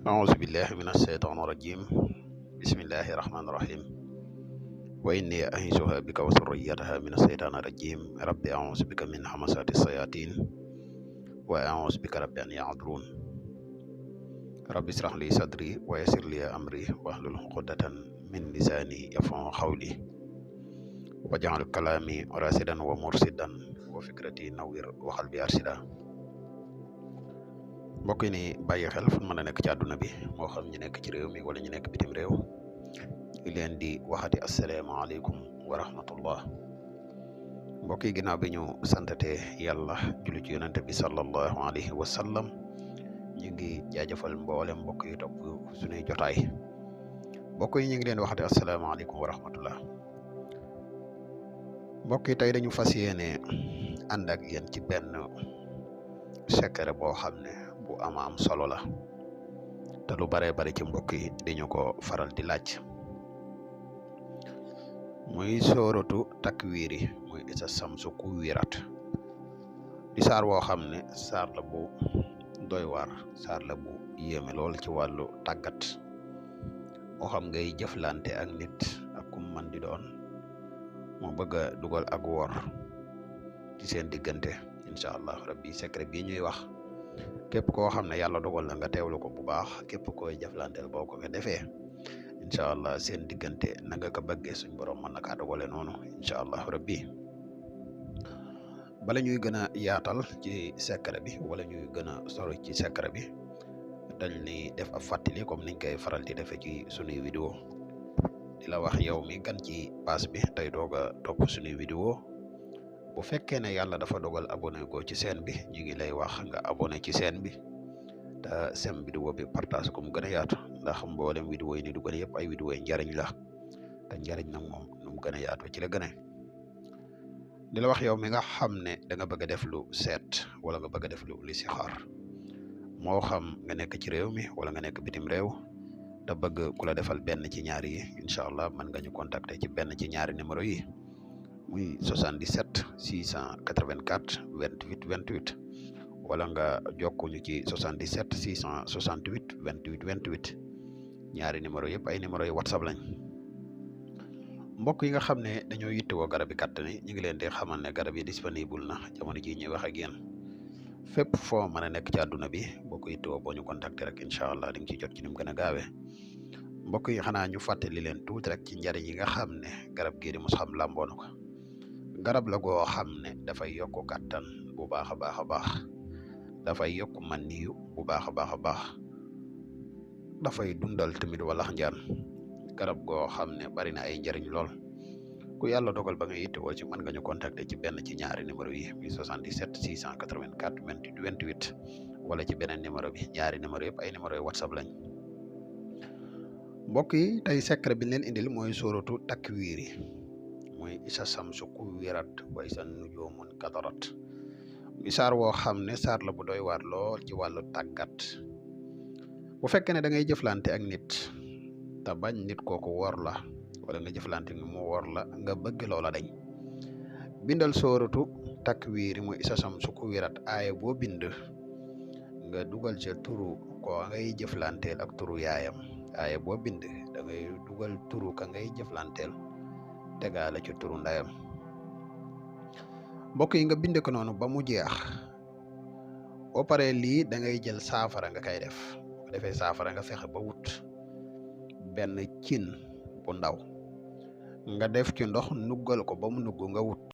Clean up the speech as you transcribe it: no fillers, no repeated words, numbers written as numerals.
أعوذ بالله من الشيطان الرجيم بسم الله الرحمن الرحيم وإني أعيذها بك وذريتها من الشيطان الرجيم ربي أعوذ بك من همزات الشياطين وأعوذ بك رب أن يحضرون ربي اشرح لي صدري ويسر لي أمري واحلل عقدة من لساني يفقهوا قولي واجعل كلامي راشدا ومرشدا وفكرتي نوير وقلبي أرشدا mbokk yi ni bàyyi xel fu mën a nekk ci àdduna bi moo xam ñu nekk ci réew mi wala ñu nekk bitim réew ñu leen di waxati asalaamaaleykum wa rahmatullah mbokk yi ginnaaw bi ñu santate yàlla julli ci yonente bi sallallahu alayhi wa sallam ñu ngi jaajëfal mboolem mbokk yi topp suñuy jotaay mbokk yi ñu ngi leen waxati asalaamaaleykum wa rahmatullah mbokk yi tey dañu fas yéene ànd ak yéen ci benn secret boo xam ne bu am solo la te lu bare bari ci mbokk yi dañu ko faral di laaj muy sooratu takwiiri muy isa samsu ku wirat di saar woo xam ne saar la bu doy waar saar la bu yéeme lool ci wàllu tàggat moo xam ngay jëflante ak nit ak kum man di doon moo bëgg a dugal ak wor ci seen diggante incha allah rabbi secret bii ñuy wax képp koo xam ne yàlla dogal na nga teewlu ko bu baax képp koy jëflanteel boo ko nga defee incha allah seen diggante na nga ko bëggee suñ borom mën na kaa dogale noonu incha allah rabbi bala ñuy gën a yaatal ci secret bi wala ñuy gën a sori ci secret bi dañ ni def ab fàttali comme niñ koy faral di defee ci sunuy vidéo di la wax yow mi gan ci page bi tey doog a topp sunuy vidéo bu fekkee ne yàlla dafa dogal abonné ko ci chaîne bi ñu ngi lay wax nga abonné ci chaîne bi te sem vidéo bi partage ko mu gën a yaatu ndax mboolem vidéo yi ni dugal yëpp ay vidéo yi njariñ la te njariñ nag moom nu mu gën a yaatu ci la gën a di la wax yow mi nga xam ne da nga bëgg a def lu seet wala nga bëgg a def lu listixaar moo xam nga nekk ci réew mi wala nga nekk bitim réew te bëgg ku la defal benn ci ñaari yi incha allah mën nga ñu contacter ci benn ci ñaari numéro yi muy 77 684 28 28 wala nga jokkuñu ci 77 668 28 28 ñaari numéro yëpp ay numéro yi whatsapp lañ mbokk yi nga xam ne dañoo yittewoo garab yi kàttan yi ñu ngi leen di xamal ne garab yi disponible na jamono ji ñuy wax ak yéen fépp foo mën a nekk ci àdduna bi boo ko yittewoo boo ñu contacter rek incha allah di nga ciy jot ci ni mu gën a gaawee mbokk yi xanaa ñu fàttali leen tuuti rek ci njariñ yi nga xam ne garab gii di mos xam làmboo na ko garab la goo xam ne dafay yokk kàttan bu baax a baax a baax dafay yokk maniyu bu baax a baax a baax dafay dundal tamit walax njaan garab goo xam ne bari na ay njariñ lool ku yàlla dogal ba nga yittewoo ci mën nga ñu contacter ci benn ci ñaari numéro yi muy 77 684 28 28 wala ci beneen numéro bi ñaari numéro yëpp ay numéro yi whatsapp lañ mbokk yi tey secret bi leen indil mooy sóoratu takwiiri muy isa samsu ku wirat wa isa nujumun kadarat muy saar woo xam ne saar la bu doy waar lool ci wàllu tàggat bu fekkee ne da ngay jëflante ak nit te bañ nit kooku wor la wala nga jëflante ni mu wor la nga bëgg loola dañ bindal sóoratu takwiiri muy isa samsu ku wirat aaya boo bind nga dugal ca turu ko ngay jëflanteel ak turu yaayam aaya boo bind da ngay dugal turu ka ngay jëflanteel tegaale ci turu ndayam mbokk yi nga bind ko noonu ba mu jeex boo paree lii da ngay jël saafara nga koy def bu defee saafara nga fexe ba wut benn cin bu ndaw nga def ci ndox nuggal ko ba mu nugg nga wut